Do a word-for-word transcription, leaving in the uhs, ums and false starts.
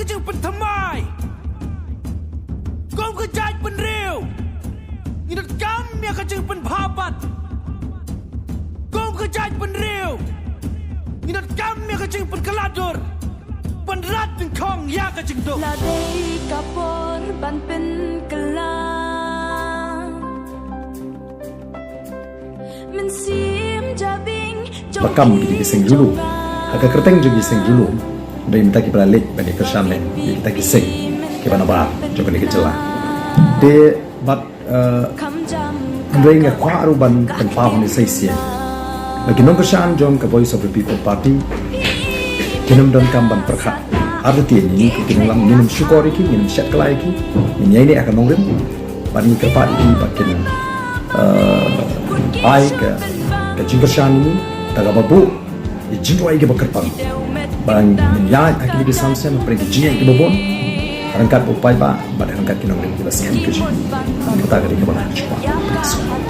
Ka jingpynthymmai. Kum ka jaitbynriew, ngi donkam ïa ka jingpynbha pat. Kum ka jaitbynriew, ngi donkam ïa ka jingpynkylla dur. Pynrat nyngkong ïa ka jingduk. La dei ka por ban pynkylla. Mynsiem jabieng jong, ba kam kine ki seng julu. Ha ka kyrteng jong ki seng julu, dei mynta kiba la leit ban ïa kyrshan lem ïa kita ki seng kiba nabar jong kane ka jylla. Te bad, eh, hynrei nga kwah ruh ban pynpaw hangne sa shisien ba ki nongkyrshan jong ka Voice of the People Party kin ym donkam ban pyrkhat artatien ïa ngi, kin ym, ngin ym shukor ïa ki, ngin ym shet kylla ïa ki, ngin ïaineh ha ka nongrim. Bad ngi kyrpad ïa ki ba kin, eh, ai ka, ka jingkyrshan ïa ngi da kaba buh ïa ki jingrwai kiba kyrpang. Ba ngin ïaid ha kine ki san snem hapdeng ki jingïaid kiba bun, ryngkat bad u paidbah bad ryngkat ki nongrim kiba skhem ka jingim. Kata ka dei kaba nga kwah.